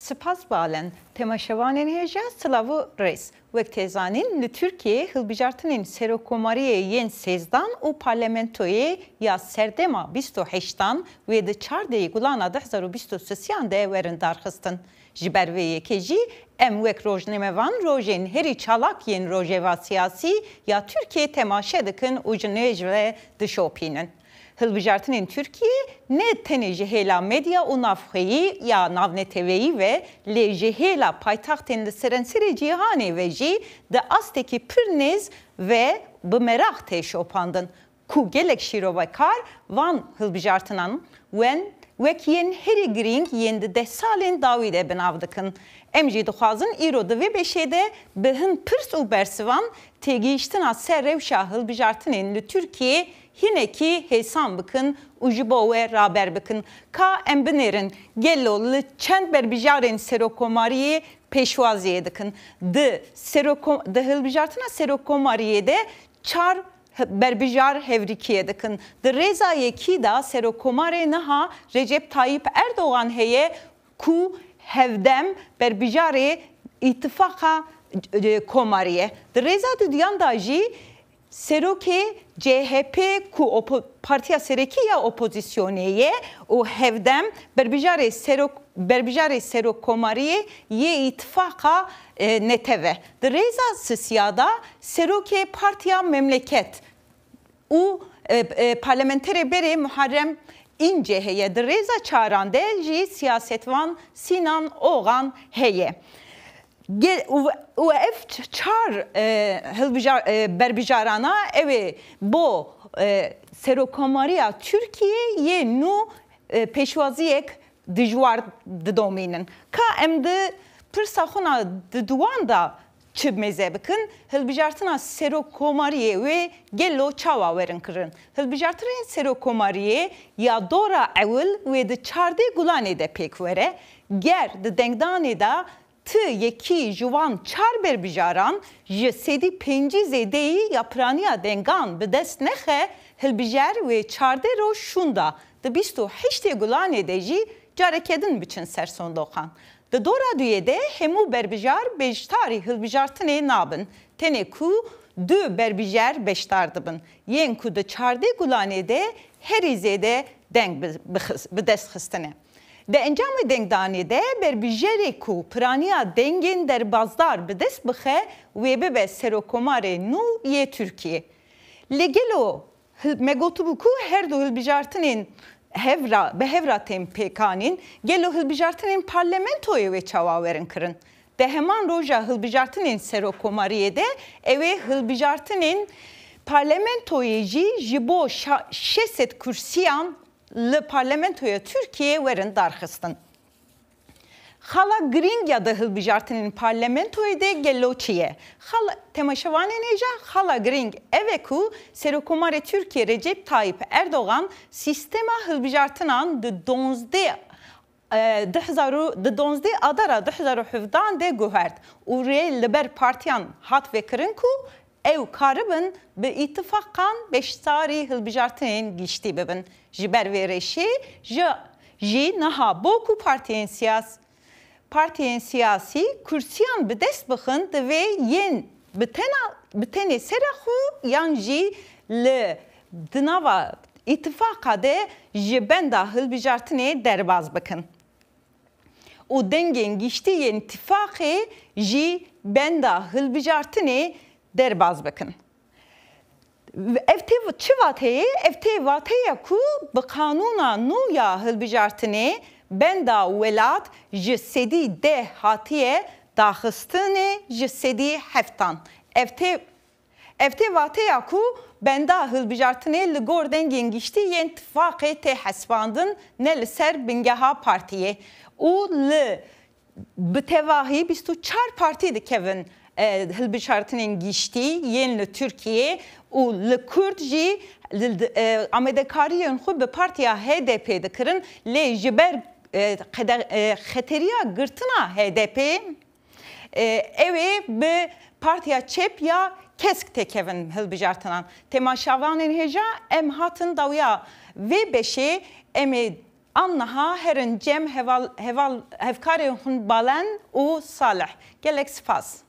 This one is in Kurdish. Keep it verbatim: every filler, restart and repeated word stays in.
Spas Balen, temaşevanên hêja, silav û rêz. Wek tê zanîn, li Tirkiyeyê hilbijartinên serokkomariyê yên sêzdan û parlamentoyê ya serdema bîst û heştan wê di çardehê Gulana du hezar û bîst û sisiyan de werin darxistin. Ji ber vê yekê jî em wek rojnamevan rojên herî çalak yên rojeva siyasî ya Tirkiyê temaşe dikin û ji nû ve dişopînin. Hilbijartinên Tirkiyê ne tenê ji hêla medya û navxweyî ya navneteweyî ve, lê ji hêla paytextên li seranserê cîhanê ve jî di astekî pir nêz ve bi meraq tê şopandin, ku gelek şîrovekar van hilbijartinan wen wek yên herî girîng yên di deh salên dawî de bi nav dikin. Em jî dixwazin îro di vê beşê de bi hin pirs û bersivan têgihiştina ser rewşa hilbijartinên li Tirkiyê hinekî hêsan bikin û ji bo we raber bikin. Ka em binêrin, gelo li çend berbijarên serokkomariyê pêşwaziyê dikin? Di serokko-, di hilbijartina serokkomariyê de çar he-, berbijar hevrîkiyê dikin. Di rêza yekî de serokkomarê niha Recep Tayyip Erdogan heye ku hevdem berbijarê îtifaqa, e, komarî ye. Di rêza duduyan de jî serokê C H P ku opo-, partiya serekî ya opozisyonê ye û hevdem berbijarê serok-, berbijarê serokkomariyê yê îtifaqa, e, netev e. Di rêza sisiya de serokê partiya Memleket û, e, e, parlamenterê berê Muharrem İnce heye. Di rêza çaran de jî siyasetvan Sinan Ogan heye. Ge-, û, û ev ç-, çar, e, hilbijar-, e, berbijarana ew ê bo, e, serokkomariya Tirkiyê yê nû, e, pêşwaziyek dijwar didomînin. Ka em di pirsa xwe na di duwan de çi mêze bikin, hilbijartina serokkomariyê wê gelo çawa werin kirin? Hilbijartinên serokkomariyê ya dora ewil wê di çardeh Gulanê de pêk were, ger di dengdanê de ti yekî ji wan çar berbijaran ji sedî pêncî zêdeyî ya piraniya dengan bi dest nexe, hilbijer wê çardeh roj şûnda di bîst û heştê Gulanê de jî careke din biçin ser sondoqan. Di dora duyê de hemû berbijar beşdarî hilbijartinê nabin. Tenê ku du berbijer beşdar dibin. Yên ku di çardeh Gulanê de herî zêde deng bi, bixis-, bi dest xistine. Di encamê dengdanê de berbijarê ku piraniya dengên derbazdar bi dest bixe, wê bibe serokkomarê nû yê Tirkiyê. Lê gelo hil-, me gotibû ku her du hilbijartinên hevra, bi hevra tên pêkanîn, gelo hilbijartinên parlamentoyê wê çawa werin kirin? Di heman roja hilbijartinên serokkomariyê de ew ê hilbijartinên parlamentoyê jî ji bo şa-, şeş sed kursiyan li parlamentoya Tirkiyê werin darxistin. Xala girîng ya di hilbijartinên parlamentoyê de gelo çi ye? Xala, temaşevanên hêja, xala girîng ev e ku Serokkomarê Tirkiyê Recep Tayyip Erdogan sîstema hilbijartinan di donzdeh, e, du hezar û, di donzdeh Adara du hezar û hevdehan de guhert û rê li ber partiyan hat vekirin ku ew karibin bi îtifaqan beşdarî hilbijartinên giştî bibin. Ji ber vê rêşê ji, jî niha bo ku partiyên siyas-, partiyên siyasî kursiyan bi dest bixin, divê yên bi tena, bi tenê sera xwe yan jî li di nava îtifaqa de ji benda hilbijartinê derbaz bikin û dengên giştî yên tifaqê jî benda hilbijartinê derbaz bikin. Ev tê çi vateyê? Ev tê vateya ku bi qanûna nû ya hilbijartinê benda welat ji sedî deh hatiye daxistinê ji sedî heftan. Ev tê Ev tê vateya ku benda hilbijartinê li gor dengên giştî yên tifaqê tê hesibandin, ne li ser bingeha partiyê û li bi tevahî bîst û çar partî dikevin, e, hilbijartinên giştî yên li Tirkiyê û li Kurd jî li, e, amadekariyên xwe bi partiya H D P dikirin, lê ji ber, e, qede-, e, xeteriya girtina H D P, E, ew ê bi Partiya Çep ya Kesk têkevin hilbijartinan. Temaşevanên hêja, em hatin dawiya vê beşê, em ê An niha herin cem heval, heval, hevkarên xwe Balen û Salih. Gelek spas.